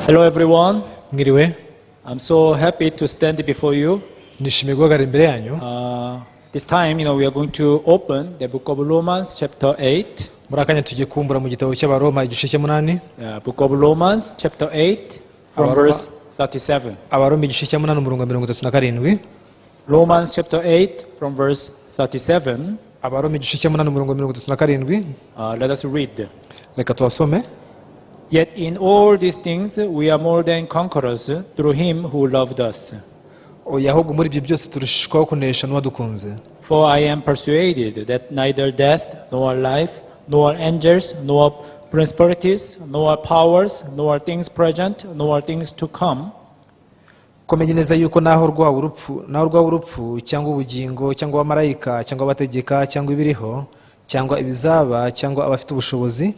Hello, everyone. Mwiriwe. I'm so happy to stand before you. Nishimiye guhagarara imbere yanyu. This time, we are going to open the book of Romans, chapter 8. Muri akanya tugiye kubumbura mu gitabo cy'Abaroma igice cya 8. Book of Romans, chapter 8, from Abaroma- verse 37. Abaroma igice cya 8 umurongo wa 37. Romans, chapter 8, from verse 37. Abaroma igice cya 8 umurongo wa 37. Let us read. Reka tuhasome. Yet in all these things we are more than conquerors through him who loved us. Oya, ahubwo muri ibyo byose turushishwaho kunesha n'uwadukunze. For I am persuaded that neither death, nor life, nor angels, nor principalities, nor powers, nor things present, nor things to come, Ko menye neza yuko naho rwaba urupfu cyangwa ubugingo cyangwa abamarayika cyangwa abategeka cyangwa ibiriho cyangwa ibizaba cyangwa abafite ubushobozi,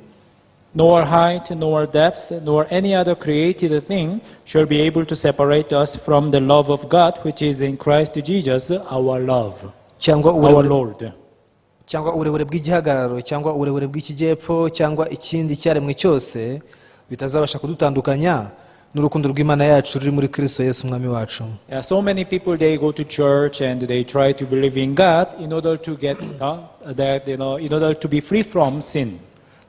nor height, nor depth, nor any other created thing shall be able to separate us from the love of God which is in Christ Jesus our love, cyangwa our uburebure, Lord. Cyangwa uburebure bw'igihagararo cyangwa uburebure bw'ikijyepfo cyangwa ikindi cyaremwe cyose bitazabasha kudutandukanya n'urukundo rw'Imana yacu ruri muri Kristo Yesu Umwami wacu. Yeah, so many people, they go to church and they try to believe in God in order to get that you know in order to be free from sin.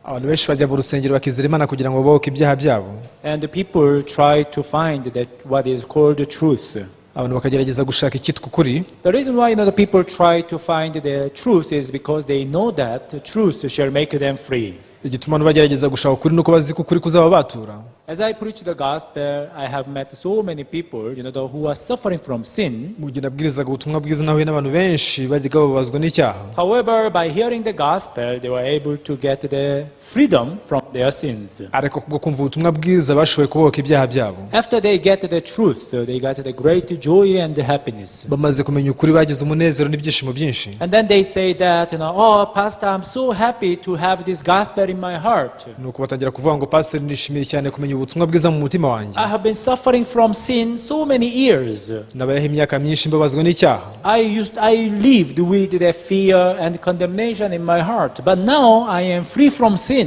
Abantu benshi bajya mu rusengero bakizera Imana kugira ngo babohoke ibyaha byabo. And the people try to find that what is called the truth. Abantu bakagerageza gushaka icyitwa ukuri. The reason why the people try to find the truth is because they know that the truth shall make them free. Igituma abantu bagerageza gushaka ukuri nuko bazi ko ukuri kuzababatura. As I preach the gospel, I have met so many people who are suffering from sin. Mu gihe nabwirizaga ubutumwa bwiza nahuye n'abantu benshi bajyaga bababazwa n'icyaha. However, by hearing the gospel, they were able to get the freedom from their sins. Ariko kubwo kumva ubutumwa bwiza bashoboye kubohoka ibyaha byabo. After they get the truth, they got the great joy and the happiness. Bamaze kumenya ukuri bagize umunezero n'ibyishimo byinshi. And then they say that, "Oh, Pastor, I'm so happy to have this gospel in my heart. Nuko batangira kuvuga ngo pasiteri nishimiye cyane kumenya ubutumwa bwiza mu mutima wanjye. I have been suffering from sin so many years. Nabayeho imyaka myinshi mbabazwa n'icyaha. I lived with the fear and condemnation in my heart, but now I am free from sin.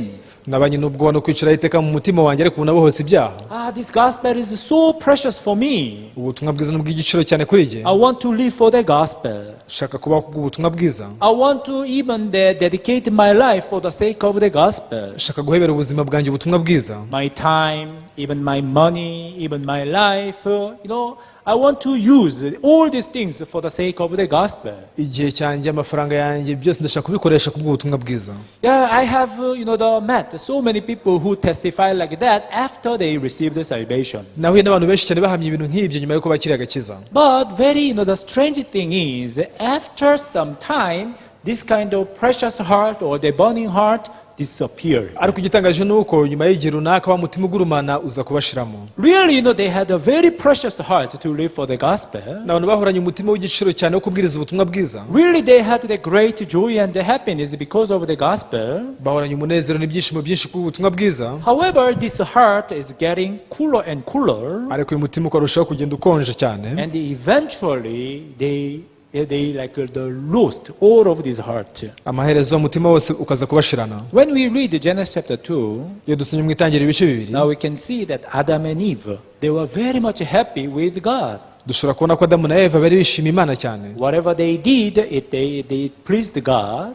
Nabanye n'ubwoba no kwiciraho iteka mu mutima wanjye ariko ubu nabohotse ibyaha. Ah, this gospel is so precious for me. Ubutumwa bwiza ni ubw'igiciro cyane kuri jye. I want to live for the gospel. Nshaka kubaho kubw'ubutumwa bwiza. I want to even dedicate my life for the sake of the gospel. Nshaka guhebera ubuzima bwanjye ubutumwa bwiza. My time, even my money, even my life, I want to use all these things for the sake of the gospel. Igihe cyanjye amafaranga yanjye byose ndashaka kubikoresha kubw'ubutumwa bwiza. Yeah, I have met so many people who testify like that after they received the salvation. Nahuye n'abantu benshi cyane bahamya ibintu nk'ibyo nyuma y'uko bakiriye agakiza. But very, the strange thing is, after some time, this kind of precious heart or the burning heart disappeared. Ariko igitangaje ni uko nyuma y'igihe runaka wa mutima ugurumana uza kubashiramo. Really, they had a very precious heart to live for the gospel. Ni abantu bahoranye umutima w'igiciro cyane wo kubwiriza ubutumwa bwiza. Really, they had the great joy and the happiness because of the gospel. Bahoranye umunezero n'ibyishimo byinshi kubw'ubutumwa bwiza. However, this heart is getting cooler and cooler, Ariko uyu mutima ukarushaho kugenda ukonje cyane. And eventually they like the lost all of this heart. Amaherezo umutima wose ukaza kubashirana. When we read Genesis chapter 2, Iyo dusomye mu Itangiriro ibice 2, now we can see that Adam and Eve, they were very much happy with God. Dushobora kubona ko Adamu na Eva bari bishimiye Imana cyane. Whatever they did, they pleased God.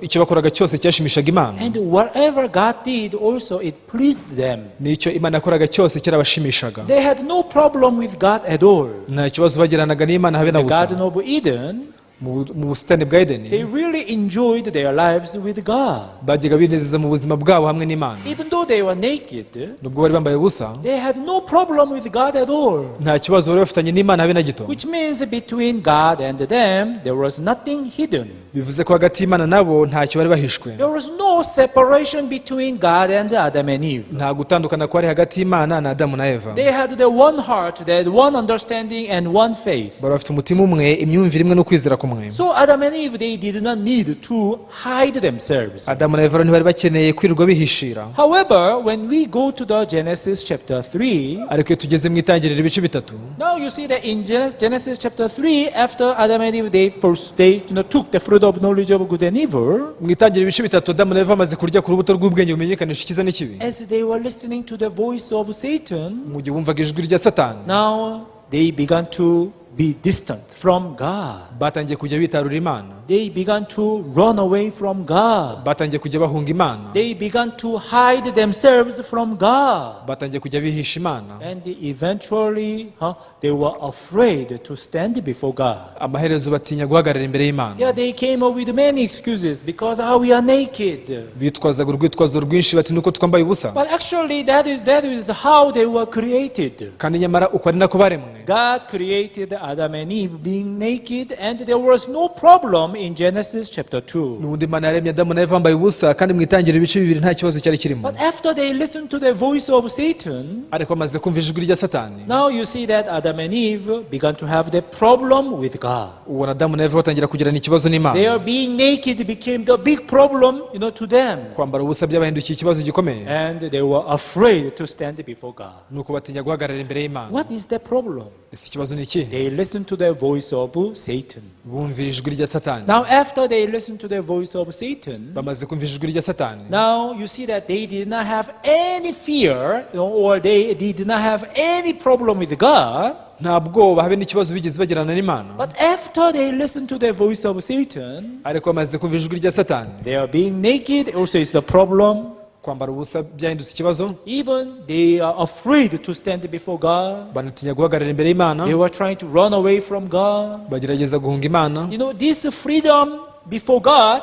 Icyo bakoraga cyose cyashimishaga Imana. And whatever God did also, it pleased them. N'icyo Imana yakoraga cyose cyarabashimishaga. They had no problem with God at all. Nta kibazo bagiranaga n'Imana habe na The busa. Garden of Eden, Mu busitani bwa Edeni, they really enjoyed their lives with God. Bajyaga binezeza mu buzima bwabo hamwe n'Imana. Even though they were naked, Nubwo bari bambaye ubusa, they had no problem with God at all. Nta kibazo bari bafitanye n'Imana habe na gito. Which means between God and them, there was nothing hidden. Bivuze ko hagati y'Imana nabo ntacyo bari bahishwe. There was no separation between God and Adam and Eve. Nta gutandukana kwari hagati y'Imana na Adamu na Eva. They had the one heart, they had one understanding and one faith. Bari bafite umutima umwe imyumvire imwe no kwizera kumwe. So Adam and Eve, they did not need to hide themselves. Adamu na Eva rero ntibari bakeneye kwirirwa bihishira. However, when we go to the Genesis chapter 3, Ariko iyo tugeze mu Itangiriro ibice 3, now you see that in Genesis chapter 3, after Adam and Eve, they first they took the fruit of knowledge of good and evil. Mu Itangiriro ibice 3 Adamu na Eva Eva bamaze kurya ku rubuto rw'ubwenge bumenyekanisha icyiza n'ikibi, as they were listening to the voice of Satan, mu gihe bumvaga ijwi rya Satani, now they began to be distant from God. Batangiye kujya bitarura Imana. They began to run away from God. Batangiye kujya bahunga Imana. They began to hide themselves from God. Batangiye kujya bihisha Imana. And eventually, they were afraid to stand before God. Amaherezo batinya guhagarara imbere y'Imana. Yeah, they came up with many excuses because we are naked. Bitwazaga urwitwazo rwinshi bati nuko twambaye ubusa. But actually, that is how they were created. Kandi nyamara uko ari nako baremwe. God created Adam and Eve being naked, and there was no problem in Genesis chapter 2. N'ubundi Imana yaremye Adamu na Eva bambaye ubusa kandi mu itangiriro ibice bibiri nta kibazo cyari kirimo. But after they listened to the voice of Satan, Ariko bamaze kumva ijwi rya Satani, now you see that Adam and Eve began to have the problem with God. Ubona Adamu na Eva batangira kugirana ikibazo n'Imana. Their being naked became the big problem to them. Kwambara ubusa byabahindukiye ikibazo gikomeye. And they were afraid to stand before God. Nuko batinya guhagarara imbere y'Imana. What is the problem? Ese ikibazo ni ikihe? They listened to the voice of Satan. Bumviye ijwi rya Satani. Now, after they listened to the voice of Satan, Bamaze kumva ijwi rya Satani, now you see that they did not have any fear, or they did not have any problem with God. Nta bwoba habe n'ikibazo bigeze bagirana n'Imana. But after they listened to the voice of Satan, Ariko bamaze kumva ijwi rya Satani, they are being naked also is a problem. Kwambara ubusa byahindutse ikibazo. Even they are afraid to stand before God. Banatinya guhagarara imbere y'Imana. They were trying to run away from God. Bagerageza guhunga Imana. This freedom before God,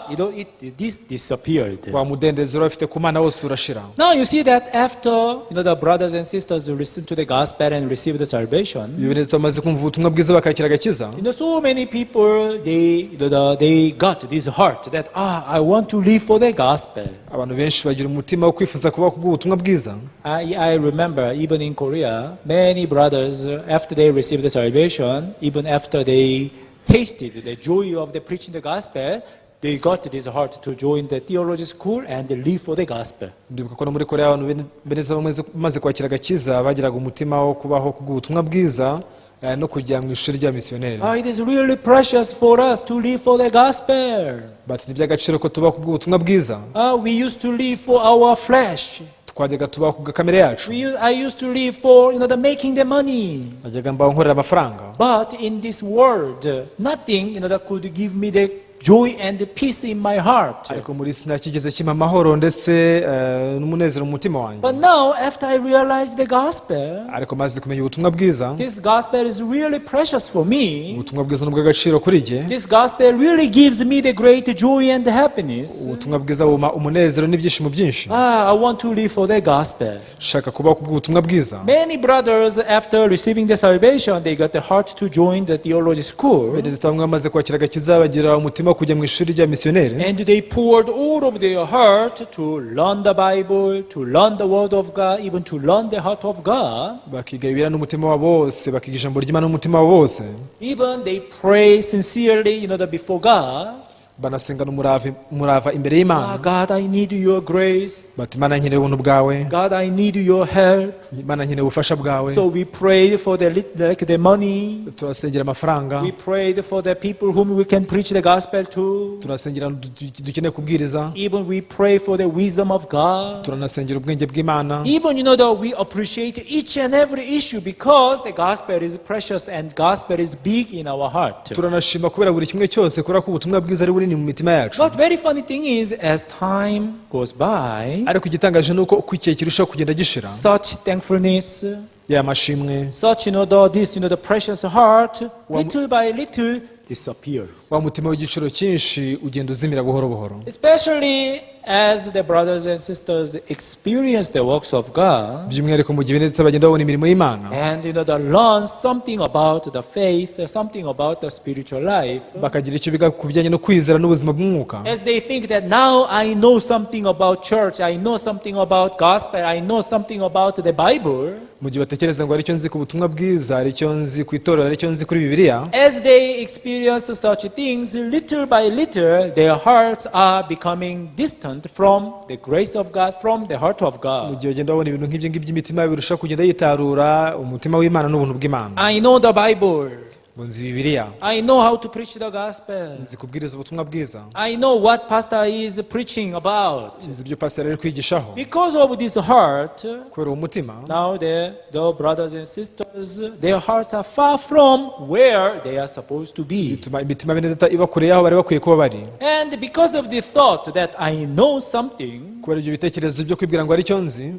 this disappeared. Wa mudendezo wari bafite ku Mana wose urashira. Now you see that after the brothers and sisters listen to the gospel and receive the salvation, Iyo bene bamaze kumva ubutumwa bwiza bakakira agakiza, so many people they got this heart that I want to live for the gospel. Abantu benshi bagira umutima wo kwifuza kubaho kubw'ubutumwa bwiza. I remember even in Korea, many brothers after they received the salvation, even after they tasted the joy of the preaching the gospel, they got this heart to join the theology school and live for the gospel. Ndibuka ko no muri Korea abantu bene bamaze kwakira agakiza bagiraga umutima wo kubaho kubw'ubutumwa bwiza no kujya mu ishuri rya misiyoneri. It is really precious for us to live for the gospel. Bati ni iby'agaciro ko tubaho kubw'ubutumwa bwiza. We used to live for our flesh. Twajyaga tubaho ku kamere yacu. I used to live for the making the money. Najyaga mbaho nkorera amafaranga. But in this world, nothing that could give me the joy and the peace in my heart. Ariko muri isi nta kigeze kimpa amahoro ndetse n'umunezero mu mutima wanjye. But now, after I realized the gospel, Ariko maze kumenya ubutumwa bwiza, this gospel is really precious for me. Ubutumwa bwiza ni ubw'agaciro kuri jye. This gospel really gives me the great joy and happiness. Ubutumwa bwiza bumpa umunezero n'ibyishimo byinshi. I want to live for the gospel. Shaka kubaho kubw'ubutumwa bwiza. Many brothers, after receiving the salvation, they got the heart to join the theology school. Bene data bamwe bamaze kwakira agakiza bagira umutima wo kujya mu ishuri rya misiyoneri. And they poured all of their heart to learn the Bible, to learn the Word of God, even to learn the heart of God. Bakiga Bibiliya n'umutima wabo wose, bakiga ijambo ry'Imana n'umutima wabo wose. Even they pray sincerely before God. Banasengana umurava imbere y'Imana. God, I need your grace. Bati Imana nkeneye ubuntu bwawe. God, I need your help. Imana nkeneye ubufasha bwawe. So we prayed for the like the money. Turasengera amafaranga. We prayed for the people whom we can preach the gospel to. Turasengera dukeneye kubwiriza. Even we pray for the wisdom of God. Turanasengera ubwenge bw'Imana. Even that we appreciate each and every issue because the gospel is precious and gospel is big in our heart. Turanashima kubera buri kimwe cyose kubera ko ubutumwa bwiza ari bunini mu mitima yacu. But very funny thing is, as time goes by, Ariko igitangaje ni uko uko igihe kirushaho kugenda gishira, such thankfulness, ya mashimwe, such the this the precious heart, little by little disappear. Wa mutima w'igiciro cyinshi ugenda uzimira buhoro buhoro. Especially as the brothers and sisters experience the works of God By'umwihariko mu gihe bene data bagenda babona imirimo y'Imana, and they learn something about the faith, something about the spiritual life. Bakagira icyo biga ku bijyanye no kwizera n'ubuzima bw'umwuka, As they think that now I know something about church, I know something about gospel, I know something about the Bible. Mu gihe batekereza ngo hari icyo nzi ku butumwa bwiza, hari icyo nzi ku itorero, hari icyo nzi kuri Bibiliya, As they experience such things, little by little, their hearts are becoming distant from the grace of God, from the heart of mu God. Gihe bagenda babona ibintu nk'ibyo ngibyo imitima yabo irushaho kugenda yitarura umutima w'Imana n'ubuntu bw'Imana. I know the Bible. Ngo nzi Bibiliya. I know how to preach the gospel. Nzi kubwiriza ubutumwa bwiza. I know what pastor is preaching about. Nzi ibyo pasiteri ari kwigishaho. Because of this heart, Kubera uwo mutima, now the brothers and sisters, their hearts are far from where they are supposed to be. Bituma imitima bene data iba kure y'aho bari bakwiye kuba bari. And because of the thought that I know something, Kubera ibyo bitekerezo byo kwibwira ngo hari icyo nzi,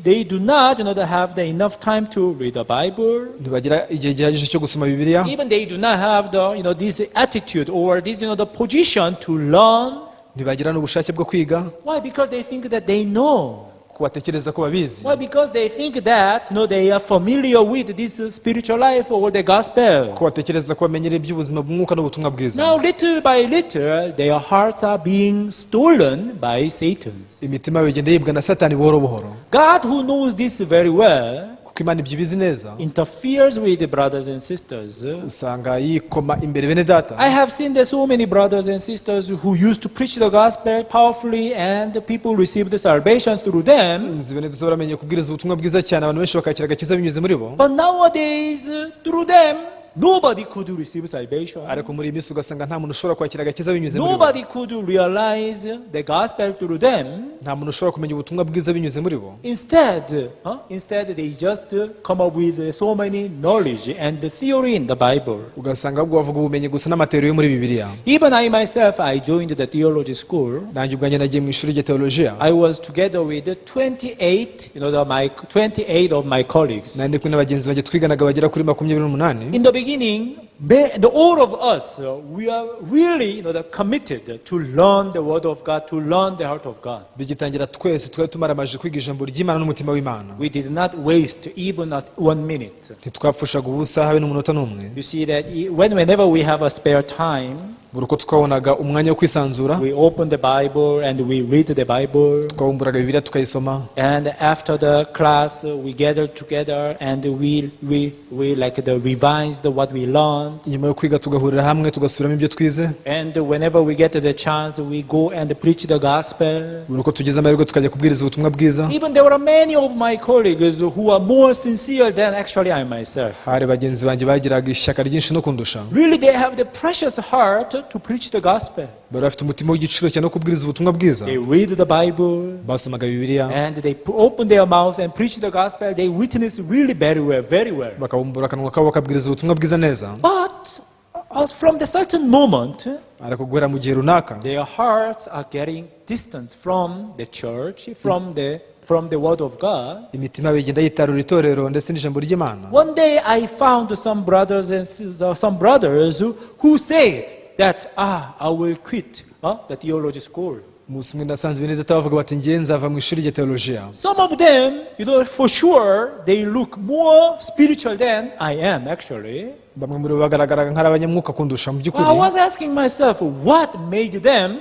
they do not have the enough time to read the Bible. Ntibagira igihe gihagije cyo gusoma Bibiliya. Even they do not have the, this attitude or this, the position to learn. Ntibagira n'ubushake bwo kwiga. Why? Because they think that they know. Kuko batekereza ko babizi. Why? Because they think that they are familiar with this spiritual life or the gospel. Kuko batekereza ko bamenyereye iby'ubuzima bw'umwuka n'ubutumwa bwiza. Now, little by little, their hearts are being stolen by Satan. Imitima yabo igenda yibwa na Satani buhoro buhoro. God, who knows this very well, Kuko Imana ibyo ibizi neza, interferes with the brothers and sisters. Usanga yikoma imbere bene data. I have seen that so many brothers and sisters who used to preach the gospel powerfully and the people received the salvation through them. Nzi bene data baramenye kubwiriza ubutumwa bwiza cyane, abantu benshi bakakira agakiza binyuze muri bo. But nowadays, through them, nobody could receive salvation. Ariko muri iyi minsi ugasanga nta muntu ushobora kwakira agakiza binyuze muri bo. Nobody could realize the gospel through them. Nta muntu ushobora kumenya ubutumwa bwiza binyuze muri bo. Instead, huh? Instead they just come up with so many knowledge and the theory in the Bible. Ugasanga ahubwo bavuga ubumenyi gusa n'amateori yo muri Bibiliya. Even I myself, I joined the theology school. Nanjye ubwanjye nagiye mu ishuri rya teolojiya. I was together with 28, 28 of my colleagues. Nari ndi kumwe na bagenzi banjye twiganaga bagera kuri 28. In the beginning, all of us, we are really committed to learn the Word of God, to learn the heart of God. Bigitangira twese twari tumaramaje kwiga ijambo ry'Imana n'umutima w'Imana. We did not waste even not one minute. Ntitwapfushaga ubusa habe n'umunota n'umwe. You see that whenever we have a spare time, Buri uko twabonaga umwanya wo kwisanzura, we open the Bible and we read the Bible. Twabumburaga Bibiliya tukayisoma. And after the class, we gather together and we like the revise what we learned. Nyuma yo kwiga tugahurira hamwe tugasubiramo ibyo twize. And whenever we get the chance, we go and preach the gospel. Buri uko tugize amahirwe tukajya kubwiriza ubutumwa bwiza. Even there were many of my colleagues who are more sincere than actually I myself. Hari bagenzi banjye bagiraga ishyaka ryinshi no kundusha. Really, they have the precious heart to preach the gospel. Bari bafite umutima w'igiciro cyane wo kubwiriza ubutumwa bwiza. They read the Bible Basomaga Bibiliya, and they open their mouth and preach the gospel. They witness really very well, very well. Bakabumbura akanwa kabo bakabwiriza ubutumwa bwiza neza. But from the certain moment, Ariko guhera mu gihe runaka, their hearts are getting distant from the church, from the Word of God. Imitima yabo igenda yitarura itorero ndetse n'ijambo ry'Imana. One day I found some brothers and sisters, some brothers who said that, "Ah, I will quit the theology school." Umunsi umwe nasanze bene data bavuga bati ngiye nzava mu ishuri rya teolojiya. Some of them, for sure, they look more spiritual than I am actually. Bamwe muri bo bagaragaraga nk'ari abanyamwuka kundusha mu by'ukuri. Well, I was asking myself, what made them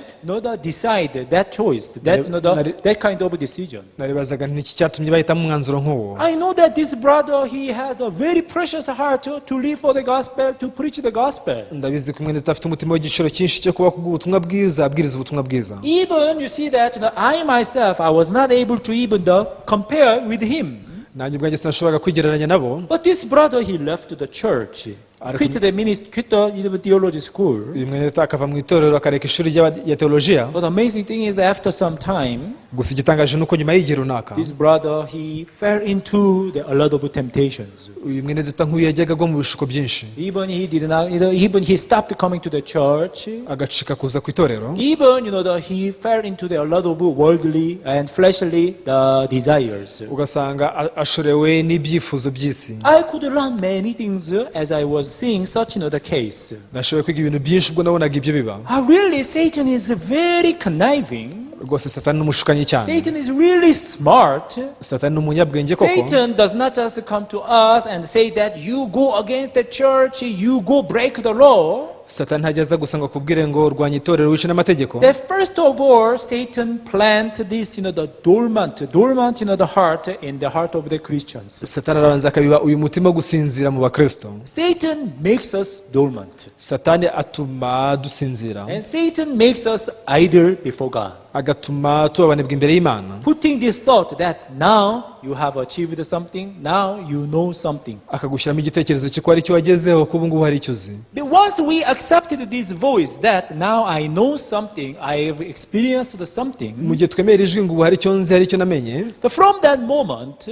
decide that choice, that kind of decision? Naribazaga nti iki cyatumye bahitamo umwanzuro nk'uwo? I know that this brother, he has a very precious heart to live for the gospel, to preach the gospel. Ndabizi ko mwene data afite umutima w'igiciro cyinshi cyo kuba kubw'ubutumwa bwiza abwiriza ubutumwa bwiza. Even you see that I myself, I was not able to even compare with him. Nanjye ubwanjye sinashoboraga kwigereranya nabo. But this brother, he left the church, quit the ministry, quit the theology school. Uyu mwene data akava mu itorero akareka ishuri rya teolojiya. But the amazing thing is, after some time, Gusa igitangaje ni uko nyuma y'igihe runaka, this brother, he fell into a lot of temptations. Uyu mwene data nk'uyu yajyaga agwa mu bishuko byinshi. Even he did not, even he stopped coming to the church. Agacika kuza ku itorero. Even he fell into a lot of worldly and fleshly the desires. Ugasanga ashorewe n'ibyifuzo by'isi. I could learn many things as I was seeing such the case. Nashoboye kwiga ibintu byinshi ubwo nabonaga ibyo biba. Ah, really, Satan is very conniving. Rwose Satani ni umushukanyi cyane. Satan is really smart. Satani ni umunyabwenge koko. Satan does not just come to us and say that you go against the church, you go break the law. Satani ntajya aza gusa ngo akubwire ngo rwanya itorero wice n'amategeko. That first of all, Satan plant this, the dormant, the heart in the heart of the Christians. Satani arabanza akabiba uyu mutima wo gusinzira mu bakristo. Satan makes us dormant. Satani atuma dusinzira. And Satan makes us idle before God. Agatuma tuba abanebwe imbere y'Imana. Putting this thought that now you have achieved something, now you know something. Akagushyiramo igitekerezo cy'uko hari icyo wagezeho, ko ubu ngubu hari icyo uzi. But once we accepted this voice that now I know something, I have experienced something, Mu gihe twemera ijwi ngo ubu hari icyo nzi, hari icyo namenye, but from that moment,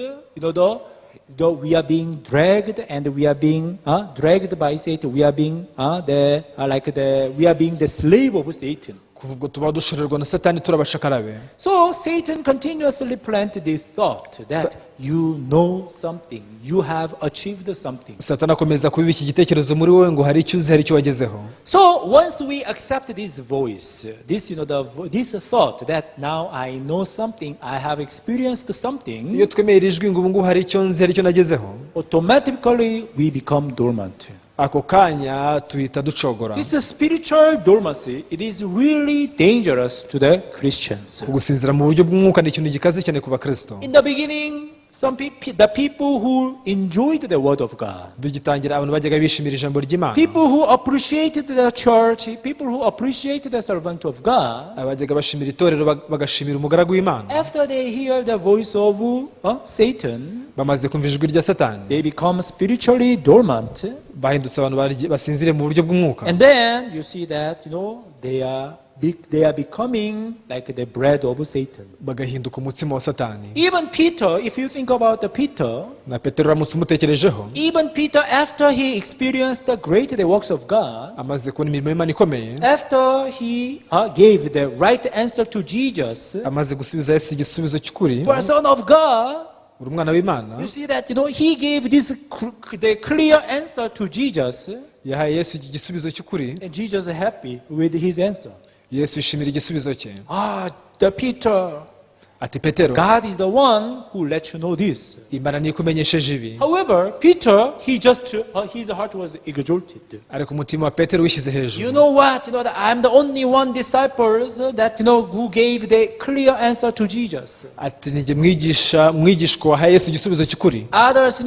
we are being dragged and we are being dragged by Satan. We are being the like the we are being the slave of Satan. Kuva ubwo tuba dushorerwa na Satani, turi abacakara be. So Satan continuously planted the thought that you know something, you have achieved something. Satani akomeza kubiba iki gitekerezo muri wowe ngo hari icyo uzi, hari icyo wagezeho. So once we accept this voice, this you know the vo- this thought that now I know something, I have experienced something, Iyo twemeye iri jwi ngo ubu ngubu hari icyo nzi, hari icyo nagezeho, automatically we become dormant. Ako kanya tuhita ducogora. This spiritual dormancy, it is really dangerous to the Christians. Gusinzira mu buryo bw'umwuka ni ikintu gikaze cyane ku bakristo. In the beginning, some people, the people who enjoyed the word of God, Bigitangira abantu bajyaga bishimira ijambo ry'Imana, people who appreciated the church, people who appreciated the servant of God, abajyaga bashimira itorero bagashimira umugaragu w'Imana, after they hear the voice of Satan, bamaze kumva ijwi rya Satani, they become spiritually dormant. Bahindutse abantu basinziriye mu buryo bw'umwuka. And then you see that they are becoming like the bread of Satan. Bagahinduka umutsima wa Satani. Even Peter, if you think about the Peter, Na Petero uramutse umutekerejeho, even Peter, after he experienced the great the works of God, amaze kubona imirimo y'Imana ikomeye, after he gave the right answer to Jesus, amaze gusubiza Yesu igisubizo cy'ukuri, "You are Son of God," uri umwana w'Imana, you see that he gave this the clear answer to Jesus, yahaye Yesu iki gisubizo cy'ukuri, and Jesus happy with his answer. Yesu yishimira igisubizo cye. Ah, the Peter, Ati Petero, God is the one who let you know this. Imana niyo ikumenyesheje ibi. However, Peter, he just his heart was exalted. Ariko umutima wa Petero wishyize hejuru. You know what? That I'm the only one disciples that who gave the clear answer to Jesus. Ati nijye mwigisha mwigishwa wahaye Yesu igisubizo cy'ukuri. Others,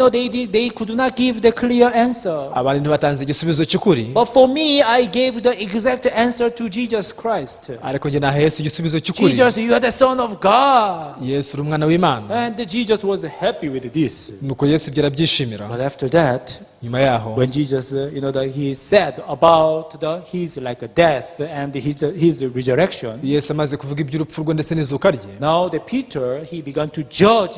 they could not give the clear answer. Abandi ntibatanze igisubizo cy'ukuri. But for me, I gave the exact answer to Jesus Christ. Ariko njye nahaye Yesu igisubizo cy'ukuri. Jesus, you are the Son of God. Yesu uri umwana w'Imana. And Jesus was happy with this. Nuko Yesu ibyo arabyishimira. But after that, Nyuma yaho, when Jesus, that he said about his like death and his resurrection, Yesu amaze kuvuga iby'urupfu rwe ndetse n'izuka rye, now the Peter, he began to judge,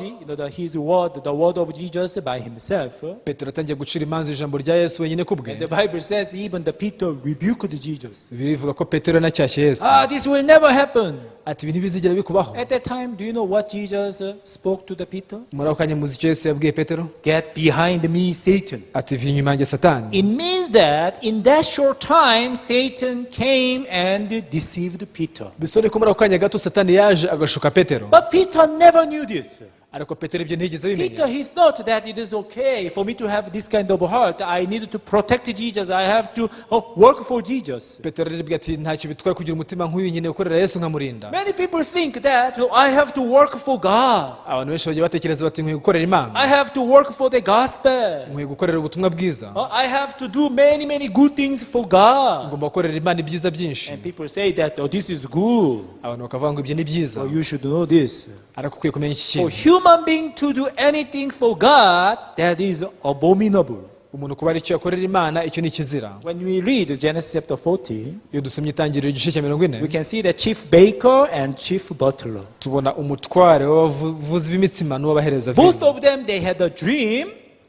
his word, the word of Jesus by himself. Petero atangiye gucira imanza ijambo rya Yesu wenyine ku bwe. And the Bible says even the Peter rebuked Jesus. Bibiliya ivuga ko Petero yanacyashye Yesu. Ah, this will never happen. Ati ibi ntibizigera bikubaho. At that time, do you know what Jesus spoke to the Peter? Muri ako kanya muzi icyo Yesu yabwiye Petero? "Get behind me, Satan." Ati va inyuma yanjye Satani. It means that in that short time, Satan came and deceived Peter. Bisobanuye ko muri ako kanya gato Satani yaje agashuka Petero. But Peter never knew this. Ariko Petero ibyo ntiyigeze abimenya. Peter, he thought that it is okay for me to have this kind of heart. I need to protect Jesus. I have to work for Jesus. Petero aribwira ati ntacyo bitwaye kugira umutima nk'uyu nyine ukorera Yesu nkamurinda. Many people think that, "Oh, I have to work for God. Abantu benshi bagiye batekereza bati nkwiye gukorera Imana, I have to work for the gospel. nkwiye gukorera ubutumwa bwiza, Oh, I have to do many, many good things for God." ngomba gukorera Imana ibyiza byinshi. And people say that, "Oh, this is good." Abantu bakavuga ngo ibyo ni byiza. Well, you should know this. Ariko ukwiye kumenya iki For kintu. human being to do anything for God, that is abominable. Umuntu kuba ari icyo yakorera Imana icyo ni ikizira. When we read Genesis chapter 40, Iyo dusomye Itangiriro igice cya 40, we can see the chief baker and chief butler. Tubona umutware w'abavuzi b'imitsima n'uw'abahereza Both vino. of them, they had a dream,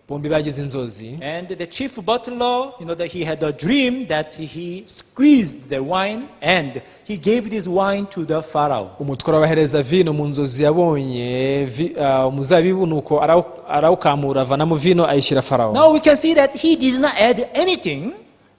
Bombi bagize inzozi. And the chief butler, that he had a dream that he squeezed the wine and he gave this wine to the Pharaoh. Umutware w'abahereza vino mu nzozi yabonye umuzabibu nuko arawukamura avanamo vino ayishyira Farawo. Now we can see that he did not add anything.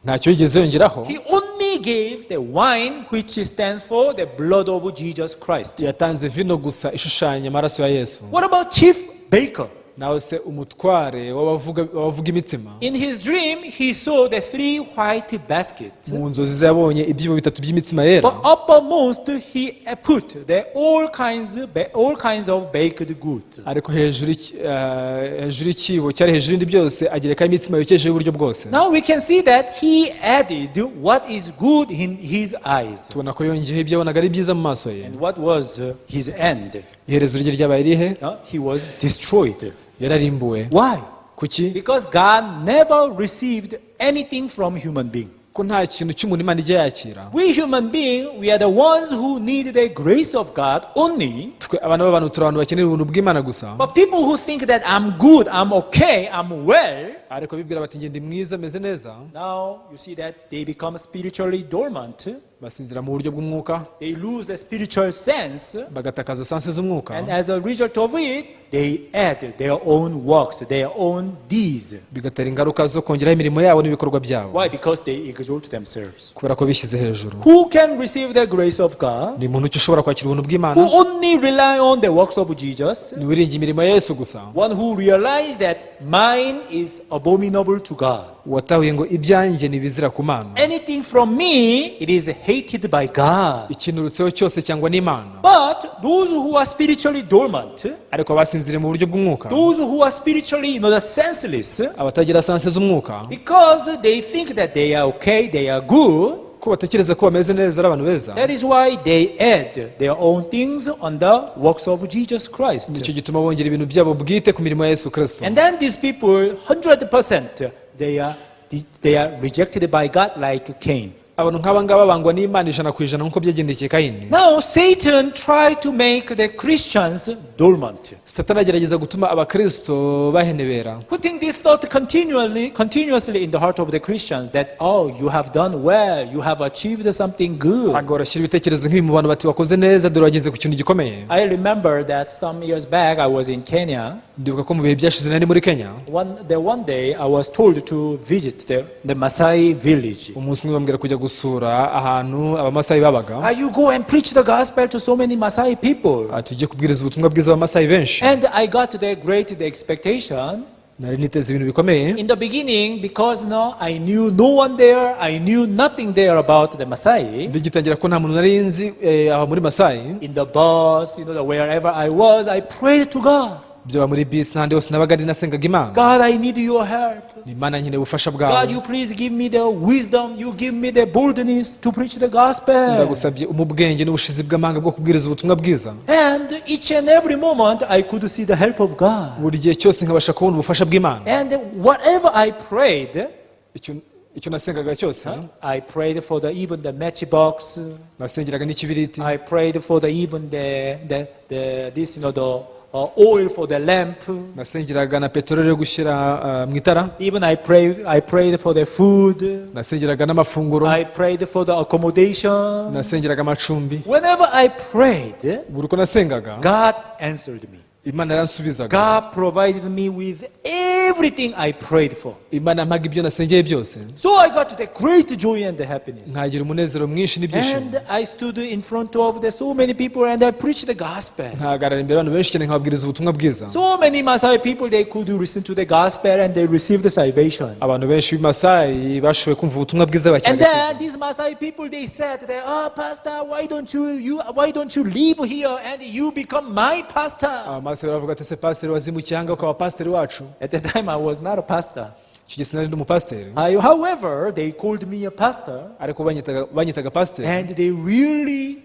Ntacyo yigeze yongeraho. He only gave the wine, which stands for the blood of Jesus Christ. Yatanze vino gusa ishushanya amaraso ya Yesu. What about chief baker? Nawe se umutware w'abavuga imitsima, In his dream, he saw the three white baskets. mu nzozi ze yabonye ibyibo bitatu by'imitsima yera. But uppermost, he put the all kinds of baked goods. Ariko hejuru y'ikibo cyari hejuru y'ibindi byose agerekaho imitsima yokeje y'uburyo bwose. Now we can see that he added what is good in his eyes. Tubona ko yongeyeho ibyo yabonaga ari byiza mu maso ye. And what was his end? Iherezo rye ryabaye irihe? He was destroyed. Yararimbuwe. Why? Kuki? Because God never received anything from human being. Ko nta kintu cy'umuntu Imana ijya yakira. We human beings, we are the ones who need the grace of God only. Twe abana b'abantu turi abantu bakenera ubuntu bw'Imana gusa. But people who think that I'm good, I'm okay, I'm well, Ariko bibwira bati njye ndi mwiza, meze neza, now you see that they become spiritually dormant. basinzira mu buryo bw'umwuka. They lose the spiritual sense. Bagatakaza sense z'umwuka. And as a result of it, they add their own works, their own deeds. Bigatera ingaruka zo kongeraho imirimo yabo n'ibikorwa byabo. Why? Because they exalt themselves. Kubera ko bishyize hejuru. Who can receive the grace of God? Ni muntu ki ushobora kwakira ubuntu bw'Imana? Who only rely on the works of Jesus? Ni wiringiye imirimo ya Yesu gusa. One who realized that mine is abominable to God. Watahuye ngo ibyanjye ni ibizira ku Mana. Anything from me, it is hated by God. Ikinturutseho cyose cyangwa n'Imana. But those who are spiritually dormant, Ariko abasinziriye mu buryo bw'umwuka, those who are spiritually the senseless, abatagira sense z'umwuka, because they think that they are okay, they are good, ko batekereza ko bameze neza, ari abantu beza, that is why they add their own things on the works of Jesus Christ. nicyo gituma bongera ibintu byabo bwite ku mirimo ya Yesu Kirisito. And then these people, 100%, they are rejected by God like Cain. Abantu nk'aba ngaba bangwa n'Imana 100% nk'uko byagendekeye Kayini. Now, Satan tried to make the Christians dormant, Satani agerageza gutuma abakristo bahenebera, putting this thought continuously in the heart of the Christians that, oh, you have done well, you have achieved something good. Agahora ashyira ibitekerezo nk'ibi mu bantu bati wakoze neza, dore wageze ku kintu gikomeye. I remember that some years back I was in Kenya. Ndibuka ko mu bihe byashize nari muri Kenya. One day I was told to visit the Masai village. Umunsi umwe bambwira kujya gusura ahantu Abamasayi babaga. Ah, you go and preach the gospel to so many Masai people. Ati tujye kubwiriza ubutumwa bwiza Abamasayi benshi. And I got the great expectation. Nari niteze ibintu bikomeye. In the beginning, because no, I knew no one there, I knew nothing there about the Masai. Bigitangira ko nta muntu nari nzi aho muri Masayi, In the bus, wherever I was, I prayed to God. Byaba muri bisi n'ahandi hose nabaga ndi, nasengaga Imana. God, I need your help. Ni Imana, nkeneye ubufasha God, bwawe. you please give me the wisdom, you give me the boldness to preach the gospel. Ndagusabye umpe ubwenge n'ubushizi bw'amanga bwo kubwiriza ubutumwa bwiza. And each and every moment, I could see the help of God. Buri gihe cyose nkabasha kubona ubufasha bw'Imana. And whatever I prayed, Icyo nasengaga cyose, I prayed for the even the matchbox. nasengeraga n'ikibiriti. I prayed for the even the this you know the oil for the lamp. Nasengeraga na peteroli yo gushyira mu itara. Even I prayed for the food. Nasengeraga n'amafunguro. I prayed for the accommodation. Nasengeraga amacumbi. Whenever I prayed, Buri uko nasengaga, God answered me. Imana yaransubizaga. God provided me with everything I prayed for. Imana yampaga ibyo nasengeye byose. So I got the great joy and the happiness. Nkagira umunezero mwinshi n'ibyishimo. And I stood in front of the so many people and I preached the gospel. Nkahagarara imbere y'abantu benshi cyane nkababwiriza ubutumwa bwiza. So many Masai people, they could listen to the gospel and they received the salvation. Abantu benshi b'i Masayi bashoboye kumva ubutumwa bwiza bakira And agakiza. then these Masai people, they said that, "Ah, pastor, why don't you live here and you become my pastor?" Abamasayi baravuga ati ese pasiteri wazimukiye aha ngaha ukaba pasiteri wacu? At the time I was not a pastor. Icyo gihe sinari ndi umupasiteri. However, they called me a pastor Ariko banyitaga pasiteri. And they really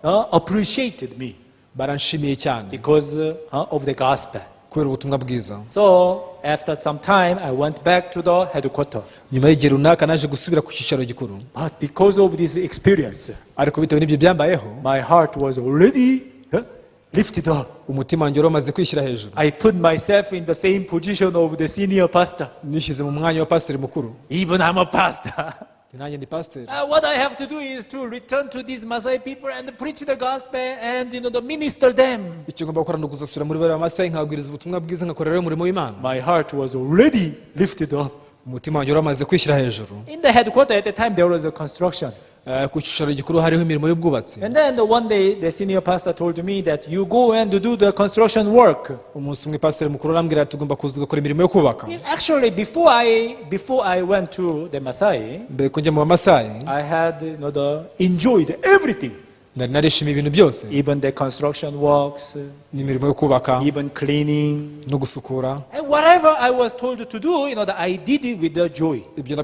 appreciated me Baranshimiye cyane because of the gospel. Kubera ubutumwa bwiza. So after some time, I went back to the headquarters. Nyuma y'igihe runaka naje gusubira ku cyicaro gikuru. But because of this experience, Ariko bitewe n'ibyo byambayeho, my heart was already lifted up. Umutima wanjye wari wamaze kwishyira hejuru. I put myself in the same position of the senior pastor. Nishyize mu mwanya wa pasiteri mukuru. Even I'm a pastor. Nanjye ndi pasiteri. What I have to do is to return to these Masai people and preach the gospel and the minister them. Icyo ngomba gukora ni ukuzasubira muri bariya Masayi nkababwiriza ubutumwa bwiza, nkakorerayo umurimo w'Imana. My heart was already lifted up. Umutima wanjye wari wamaze kwishyira hejuru. In the headquarters at the time there was a construction. Ku cyicaro gikuru hariho imirimo y'ubwubatsi. And then the one day, the senior pastor told me that you go and do the construction work. Umunsi umwe pasiteri mukuru arambwira ati tugomba kuza ugakora imirimo yo kubaka. Actually, before I went to the Masai, Mbere ko njya mu Bamasayi, I had enjoyed everything, nari narishimiye ibintu byose, even the construction works, n'imirimo yo kubaka, even cleaning, no gusukura. And whatever I was told to do, that I did it with the joy. Ibyo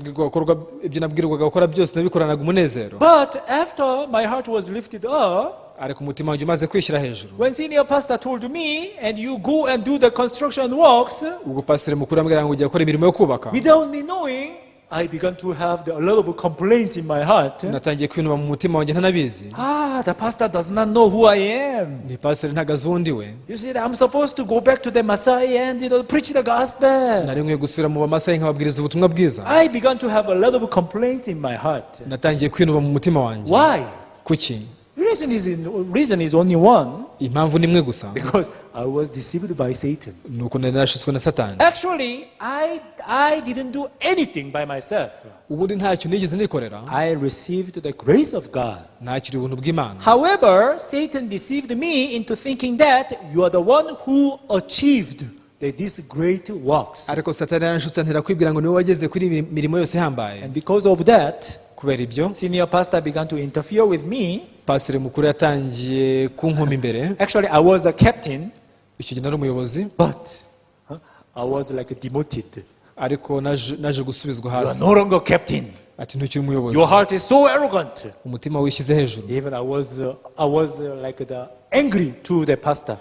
nabwirwaga gukora byose nabikoranaga umunezero. But after my heart was lifted up, Ariko umutima wanjye umaze kwishyira hejuru, when senior pastor told me, "And you go and do the construction works," ubwo pasiteri mukuru ambwira ngo ujya gukora imirimo yo kubaka, without me knowing, I began to have a lot of complaints in my heart. Natangiye kwinuba mu mutima wanjye ntanabizi. Ah, the pastor does not know who I am. Ni pasiteri ntabwo azi uwo ndi we. You see, I'm supposed to go back to the Masai and preach the gospel. Nari nkwiye gusubira mu Bamasayi nkababwiriza ubutumwa bwiza. I began to have a lot of complaints in my heart. Natangiye kwinuba mu mutima wanjye. Why? Kuki? Reason is only one. Impamvu ni imwe gusa. Because I was deceived by Satan. Ni uko nari narashutswe na Satani. Actually, I didn't do anything by myself. Ubundi ntacyo nigeze nikorera. I received the grace of God. Nakiriye ubuntu bw'Imana. However, Satan deceived me into thinking that you are the one who achieved these great works. Ariko Satani yaranshutse antera kwibwira ngo niwe wageze kuri iyi mirimo yose ihambaye. And because of that, Kubera ibyo, senior pastor began to interfere with me. Pasiteri mukuru yatangiye kunkoma imbere. Actually, I was a captain, Icyo gihe nari umuyobozi, but I was like demoted. Ariko naje gusubizwa "You are hasi. no longer captain." Ati ntukiri umuyobozi. "Your heart is so arrogant." Umutima wishyize hejuru. Even I was like the angry to the pastor.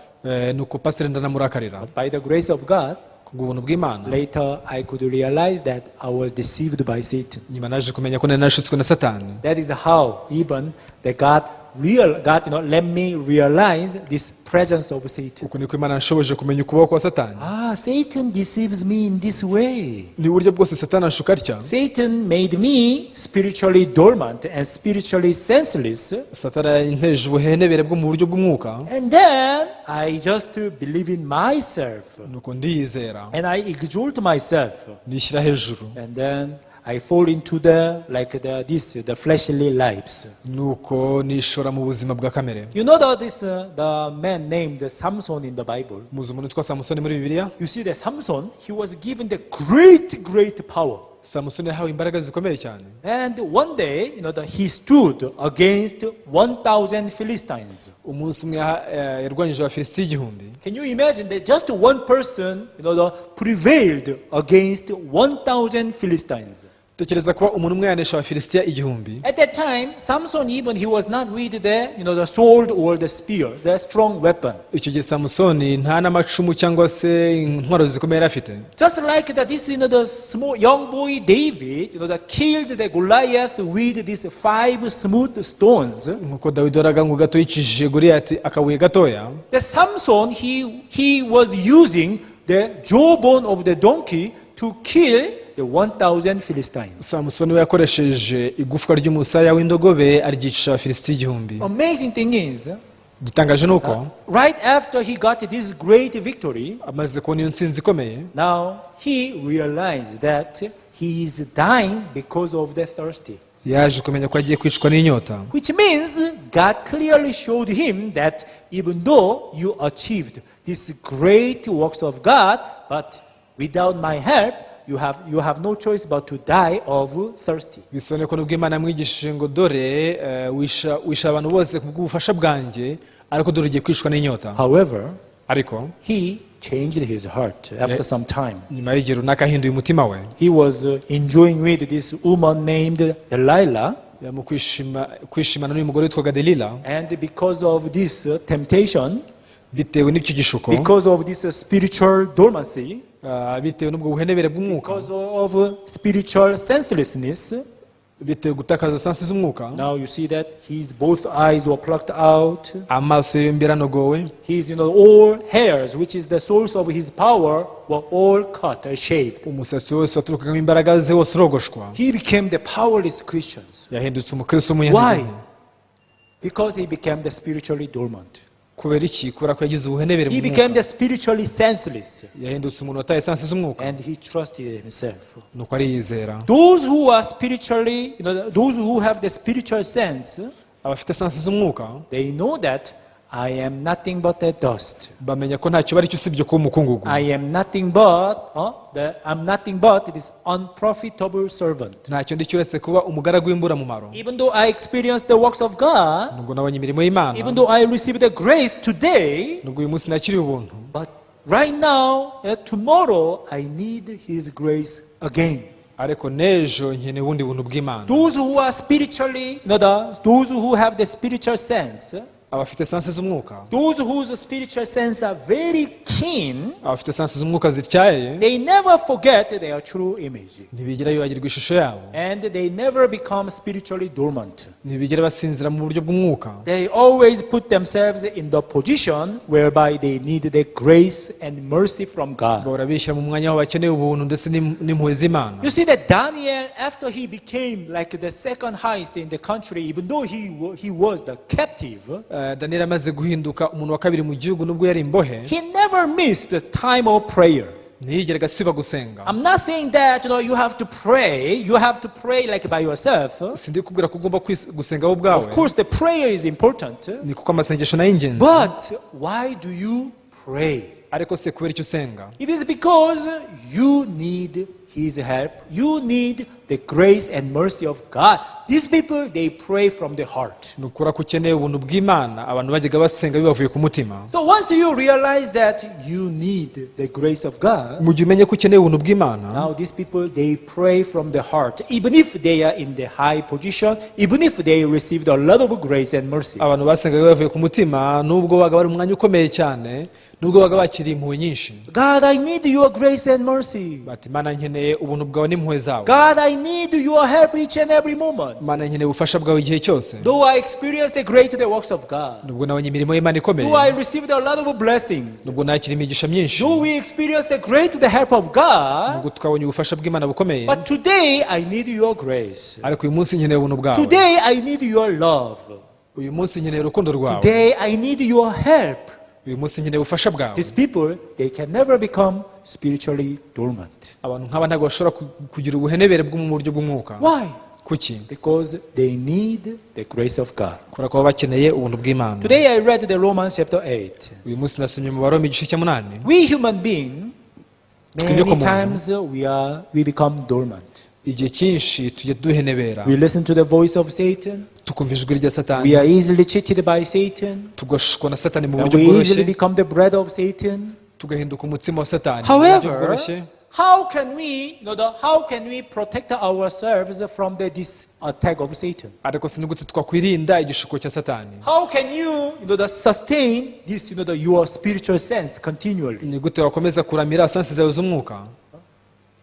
Nuko pasiteri ndanamurakarira. But by the grace of God, Kubw'ubuntu bw'Imana, later I could realize that I was deceived by Satan. Nyuma naje kumenya ko nari nashutswe na Satani. That is how even the God real God let me realize this presence of Satan. Uku niko Imana yanshoboje kumenya ukubaho kwa Satani. Ah, Satan deceives me in this way. Ni uburyo bwose Satani anshuka atya. Satan made me spiritually dormant and spiritually senseless. Satani yanteje ubuhenebere bwo mu buryo bw'umwuka. And then I just believe in myself Nuko ndiyizera, and I exalt myself. Nishyira hejuru. And then I fall into the like the this the fleshly lives. Nuko nishora mu buzima bwa kamere. You know that this the man named Samson in the Bible. Muzi umuntu witwa Samusoni muri Bibiliya. You see that Samson, he was given the great, great power. Samusoni yahawe imbaraga zikomeye cyane. And one day, he stood against 1,000 Philistines. Umunsi umwe yarwanyije Abafilisitiya 1000. Can you imagine that just one person, prevailed against 1,000 Philistines? Tekereza kuba umuntu umwe yanesha Abafilisitiya 1000. At that time, Samson, even he was not with the sword or the spear, the strong weapon. Icyo gihe Samusoni nta n'amacumu cyangwa se intwaro zikomeye yari afite. Just like that, this, the small young boy David, that killed the Goliath with these five smooth stones. Nk'uko Dawidi wari ngo gato yicishije Goliyati akabuye gatoya. The Samson, he was using the jawbone of the donkey to kill the 1,000 Philistines. Samusoni we yakoresheje igufwa ry'umusaya w'indogobe aryicisha Abafilisitiya 1000. Amazing thing is, Igitangaje ni uko, right after he got this great victory, amaze kubona iyo ntsinzi ikomeye, now he realized that he is dying because of the thirsty. Yaje kumenya ko agiye kwicwa n'inyota. Which means God clearly showed him that even though you achieved these great works of God, but without my help, you have no choice but to die of thirsty. Bisobanuye ko nubwo Imana yamwigishije ngo dore wisha abantu bose ku bw'ubufasha bwanjye, ariko dore ugiye kwicwa n'inyota. However, Ariko he changed his heart after some time. Nyuma y'igihe runaka ahinduye umutima we. He was enjoying with this woman named Delilah, Mu kwishimana n'uyu mugore witwaga Delila, and because of this temptation, bitewe n'icyo gishuko, because of this spiritual dormancy, bitewe n'ubwo buhenebere bw'umwuka, because of spiritual senselessness, bitewe gutakaza sens z'umwuka, now you see that his both eyes were plucked out. Amaso ye yombi yaranogowe. His all hairs, which is the source of his power, were all cut and shaved. Umusatsi wose waturukagamo imbaraga ze wose urogoshwa. He became the powerless Christians. Yahindutse umukristo w'umunyantege Why? nke. Because he became the spiritually dormant. Kubera iki? Kubera ko yagize ubuhenebere mu He became mwuka. the spiritually senseless. Yahindutse umuntu wataye sens z'umwuka. And he trusted himself. Nuko ariyizera. Those who are spiritually, those who have the spiritual sense, Abafite sens z'umwuka they know that I am nothing but the dust. bamenya ko ntacyo bari cyo usibye kuba umukungugu. I am nothing but, I'm nothing but this unprofitable servant. Ntacyo ndi cyo uretse kuba umugaragu w'imburamumaro. Even though I experience the works of God, Nubwo nabonye imirimo y'Imana, even though I receive the grace today, nubwo uyu munsi nakiriye ubuntu, but right now, tomorrow, I need His grace again. ariko n'ejo nkeneye ubundi buntu bw'Imana. Those who are spiritually, those who have the spiritual sense, Abafite sens z'umwuka, those whose spiritual sense are very keen, abafite sens z'umwuka zityaye, they never forget their true image. Ntibigera bibagirwa ishusho yabo. And they never become spiritually dormant. Ntibigera basinzira mu buryo bw'umwuka. They always put themselves in the position whereby they need the grace and mercy from God. Bahora bishyira mu mwanya aho bakeneye ubuntu ndetse n'impuhwe z'Imana. You see that Daniel, after he became like the second highest in the country, even though he was the captive, Daniyeli amaze guhinduka umuntu wa kabiri mu gihugu nubwo yari imbohe, he never missed the time of prayer. Ntiyigeraga asiba gusenga. I'm not saying that you have to pray. You have to pray like by yourself. Sindi kubwira ko ugomba gusenga wowe ubwawe. Of course, the prayer is important. Ni kuko amasengesho nayo ingenzi. But why do you pray? Ariko se kubera icyo usenga? It is because you need His help. You need the grace and mercy of God. These people, they pray from the heart. Ni ukuri ko ukeneye ubuntu bw'Imana. Abantu bajyaga basenga bibavuye ku mutima. So once you realize that you need the grace of God, Mu gihe umenye ko ukeneye ubuntu bw'Imana, now these people, they pray from the heart. Even if they are in the high position, even if they received a lot of grace and mercy. Abantu basengaga bavuye ku mutima nubwo baga bari mu mwanya ukomeye cyane, nubwo baga bakiriye impuhwe nyinshi. God, I need your grace and mercy. Bati: "Mana, nkeneye ubuntu bwawe n'impuhwe zawe." God, I need your help each and every moment. Mana, nkeneye ubufasha bwawe igihe cyose. Though I experienced the great the works of God, Nubwo nabonye imirimo y'Imana ikomeye, though I received a lot of blessings, nubwo nakira imigisha myinshi, though we experienced the great the help of God, nubwo twabonye ubufasha bw'Imana bukomeye, but today I need your grace. ariko uyu munsi nkeneye ubuntu bwawe. Today I need your love. Uyu munsi nkeneye urukundo rwawe. Today I need your help. Uyu munsi nkeneye ubufasha bwawe. These people, they can never become spiritually dormant. Abantu nk'aba ntabwo bashobora kugira ubuhenebere bwo mu buryo bw'umwuka. Why? Kuki? Because they need the grace of God. Kubera ko baba bakeneye ubuntu bw'Imana. Today I read the Romans chapter 8. Uyu munsi nasomye mu Baroma igice cya munani. We human beings, many Twebwe times we become dormant. Igihe cyinshi tujya duhenebera. We listen to the voice of Satan. Tukumva ijwi rya Satani. We are easily cheated by Satan. Tugashukwa na Satani mu And buryo we bworoshye. easily become the bread of Satan. Tugahinduka umutsima wa Satani mu buryo However, bworoshye. how can we protect ourselves from this attack of Satan? Ariko si gute twakwirinda igishuko cya Satani? How can you sustain this, your spiritual sense continually? Ni gute wakomeza kuramira sens zawe z'umwuka?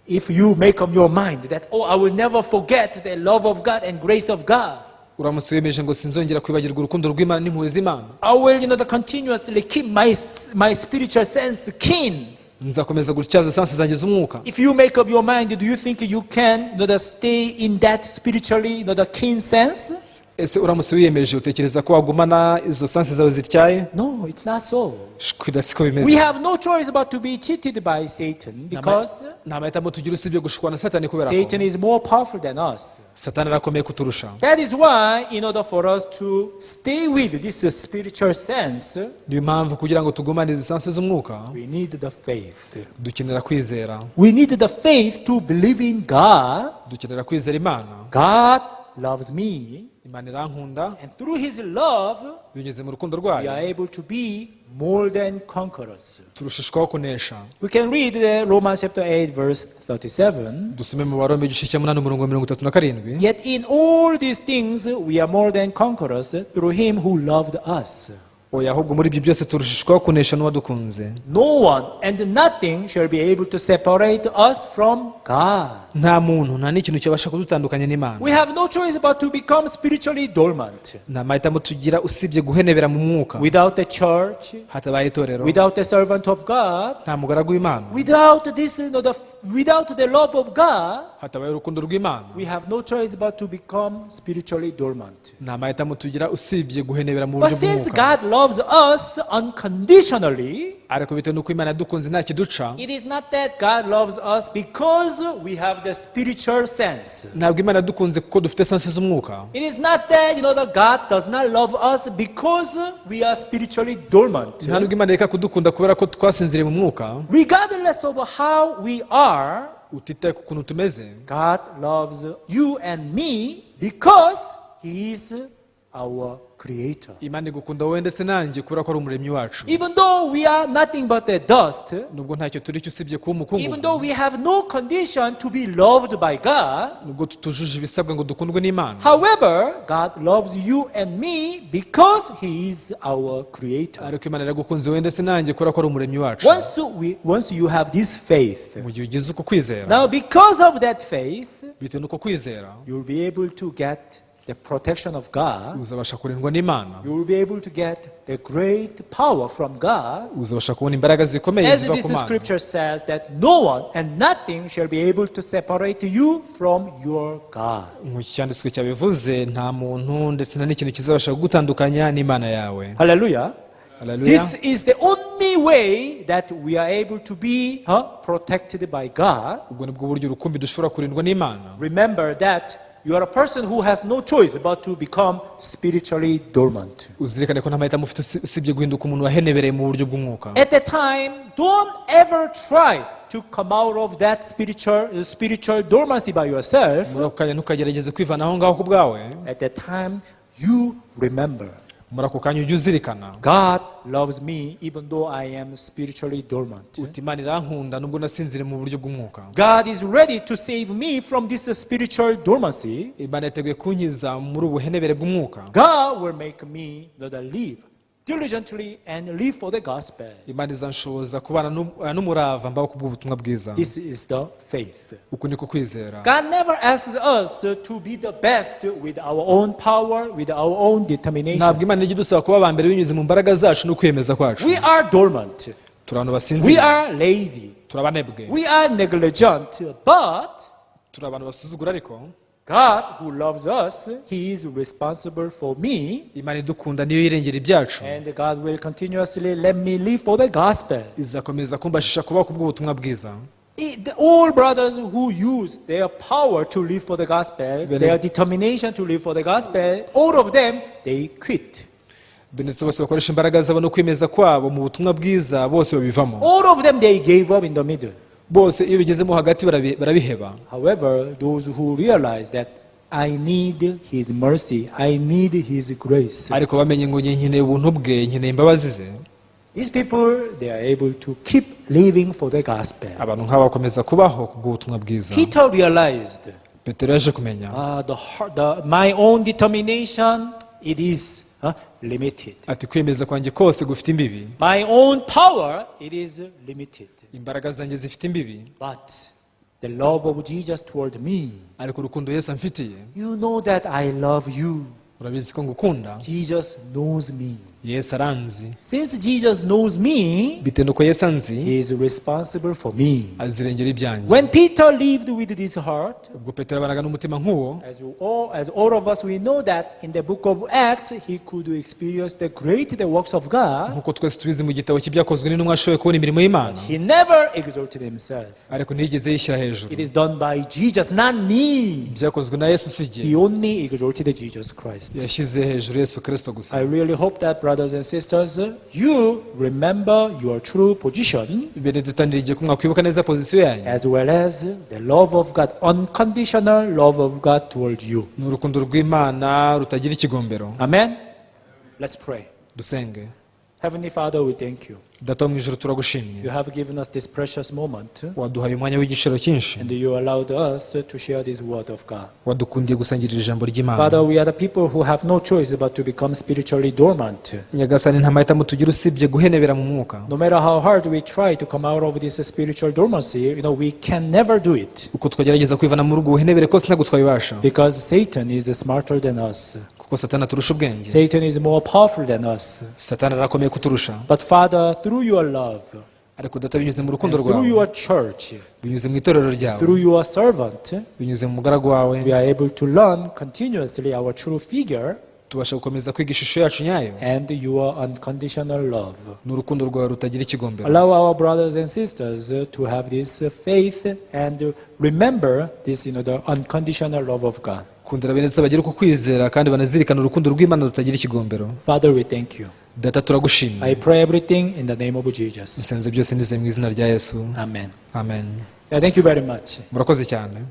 If you make up your mind that, oh, I will never forget the love of God and grace of God. Uramutse wiyemeje ngo sinzongera kwibagirwa urukundo rw'Imana n'impuhwe z'Imana, I will, continuously keep my spiritual sense keen. Nzakomeza gutyaza sens zanjye z'umwuka. If you make up your mind, do you think you can stay in that spiritually, the keen sense? Ese uramutse wiyemeje utekereza ko wagumana izo sens zawe zityaye? No, it's not so. Shwida, siko bimeze. We have no choice but to be cheated by Satan because Nta mahitamo tugira usibye gushukwa na Satani kubera ko Satan is more powerful than us. Satani arakomeye kuturusha. That is why, in order for us to stay with this spiritual sense, Niyo mpamvu kugira ngo tugumane izi sens z'umwuka, we need the faith. Dukenera kwizera. We need the faith to believe in God. Dukenera kwizera Imana. God loves me, Imana irankunda. And through His love, Binyuze mu rukundo we rwayo, are able to be more than conquerors. Turushishwaho kunesha. We can read the Romans chapter 8, verse 37. Dusome mu Baroma igice cya munani umurongo wa 37. Yet in all these things we are more than conquerors through Him who loved us. Oya, ahubwo muri ibyo byose turushishwaho kunesha n'uwadukunze. No one and nothing shall be able to separate us from God. Nta muntu nta n'ikintu cyabasha kudutandukanya n'Imana. We have no choice but to become spiritually dormant. Nta mahitamo tugira usibye guhenebera mu mwuka. Without the church, Hatabaye itorero, without the servant of God, nta mugaragu w'Imana, without this, without the love of God, Hatabaye urukundo rw'Imana, we have no choice but to become spiritually dormant. Nta mahitamo tugira usibye guhenebera mu But buryo since bw'umwuka. God loves us unconditionally, Ariko bitewe n'uko Imana yadukunze nta kiduca, it is not that God loves us because we have the spiritual sense. Ntabwo Imana yadukunze kuko dufite sense z'umwuka. It is not that God does not love us because we are spiritually dormant. Nta nubwo Imana ireka kudukunda kubera ko twasinziriye mu mwuka. Regardless of how we are, Utitaye ku kuntu tumeze, God loves you and me because He is our creator. Imana igukunda wowe ndetse nanjye kubera ko ari umuremyi wacu. Even though we are nothing but the dust, Nubwo ntacyo turi cyo usibye kuba umukungugu, even though we have no condition to be loved by God, nubwo tutujuje ibisabwa ngo dukundwe n'Imana, however, God loves you and me because He is our creator. Ariko Imana iragukunze wowe ndetse nanjye kubera ko ari umuremyi wacu. Once you have this faith, Mu gihe ugize uko kwizera, now because of that faith, bitewe n'uko kwizera, you'll be able to get the protection of God. Uzabasha kurindwa n'Imana. You will be able to get the great power from God. Uzabasha kubona imbaraga zikomeye As ziva this ku Mana. scripture says that no one and nothing shall be able to separate you from your God. Nk'uko icyanditswe cyabivuze, nta muntu ndetse nta n'ikintu kizabasha kugutandukanya n'Imana yawe. Hallelujah. Hallelujah. This is the only way that we are able to be protected by God. Ubwo ni bwo buryo rukumbi dushobora kurindwa n'Imana. Remember that you are a person who has no choice but to become spiritually dormant. Uzirikane ko nta mahitamo ufite usibye guhinduka umuntu wahenebereye mu buryo bw'umwuka. At that time, don't ever try to come out of that spiritual dormancy by yourself. Muri ako kanya ntukagerageze kwivana aho ngaho ku bwawe. At that time, you remember Muri ako kanya ujye uzirikana, God loves me even though I am spiritually dormant. Uti Imana irankunda nubwo nasinziriye mu buryo bw'umwuka. God is ready to save me from this spiritual dormancy. Imana yateguye kunkiza muri ubu buhenebere bw'umwuka. God will make me not live diligently and live for the gospel. Imana izanshoboza kubana n'umurava mbaho kubw'ubutumwa bwiza. This is the faith. Uku niko kwizera. God never asks us to be the best with our own power, with our own determination. Ntabwo Imana ijya idusaba kuba aba mbere binyuze mu mbaraga zacu no kwiyemeza kwacu. We are dormant. Turi abantu We basinziriye. are lazy. Turi abanebwe. We are negligent. But Turi abantu basuzugura, ariko God, who loves us, He is responsible for me. Imana idukunda niyo yirengera ibyacu. And God will continuously let me live for the gospel. Izakomeza kumbashisha kubaho kubw'ubutumwa bwiza. All brothers who use their power to live for the gospel, their determination to live for the gospel, all of them, they quit. Bene bose bakoresha imbaraga zabo no kwemeza kwabo mu butumwa bwiza, bose babivamo. All of them, they gave up in the middle. Bose iyo bigezemo hagati barabiheba. However, those who realize that I need His mercy, I need His grace, Ariko bamenye ngo njye nkeneye ubuntu bwe, nkeneye imbabazi ze, these people, they are able to keep living for the gospel. Abantu nk'aba bakomeza kubaho kubw'ubutumwa bwiza. Peter realized Petero yaje kumenya, my own determination, it is limited. Ati kwemeza kwanjye kose gufite imbibi. My own power, it is limited. Imbaraga zanjye zifite imbibi. But the love of Jesus toward me, Ariko urukundo Yesu amfitiye, you know that I love you. Urabizi ko ngukunda. Jesus knows me. Yesu aranzi. Since Jesus knows me, Bitewe n'uko Yesu anzi, he is responsible for me. azirengera ibyanjye. When Peter lived with this heart, Ubwo Petero yabanaga n'umutima nk'uwo, as all of us, we know that in the book of Acts, he could experience the great the works of God. Nk'uko twese tubizi mu gitabo cy'Ibyakozwe n'Intumwa ashoboye kubona imirimo y'Imana, He never exalted himself. Ariko ntiyigeze yishyira hejuru. It is done by Jesus, not me. Byakozwe na Yesu si jye. He only exalted Jesus Christ. Yashyize hejuru Yesu Kirisito gusa. I really hope that, brothers and sisters, you remember your true position Bene data, niringiye ko mwakwibuka neza pozisiyo yanyu as well as the love of God, unconditional love of God toward you. Ni urukundo rw'Imana rutagira ikigombero. Amen. Let's pray. Dusenge. Heavenly Father, we thank you. Data wo mu ijuru, turagushimye. You have given us this precious moment Waduhaye umwanya w'igiciro cyinshi. And you allowed us to share this word of God. Wadukundiye gusangirira ijambo ry'Imana. Father, we are the people who have no choice but to become spiritually dormant. Nyagasani, nta mahitamo tugira usibye guhenebera mu mwuka. No matter how hard we try to come out of this spiritual dormancy, we can never do it Uko twagerageza kwivana muri ubwo buhenebere kose, ntabwo twabibasha, because Satan is smarter than us. Kuko Satani aturusha ubwenge. Satan is more powerful than us. Satani arakomeye kuturusha. But Father, through your love, Ariko Data, binyuze mu rukundo and through rwawe, your church, binyuze mu itorero ryawe, through your servant, binyuze mu mugaragu wawe, we are able to learn continuously our true figure tubasha gukomeza kwiga ishusho yacu nyayo and your unconditional love. N'urukundo rwawe rutagira ikigombero. Allow our brothers and sisters to have this faith and remember this, the unconditional love of God. Kundira bene Data bagira uku kwizera kandi banazirikana urukundo rw'Imana rutagira ikigombero. Father, we thank you. Data, turagushimye. I pray everything in the name of Jesus. Nsenze byose nizeye mu izina rya Yesu. Amen. Amen. Yeah, thank you very much. Murakoze cyane.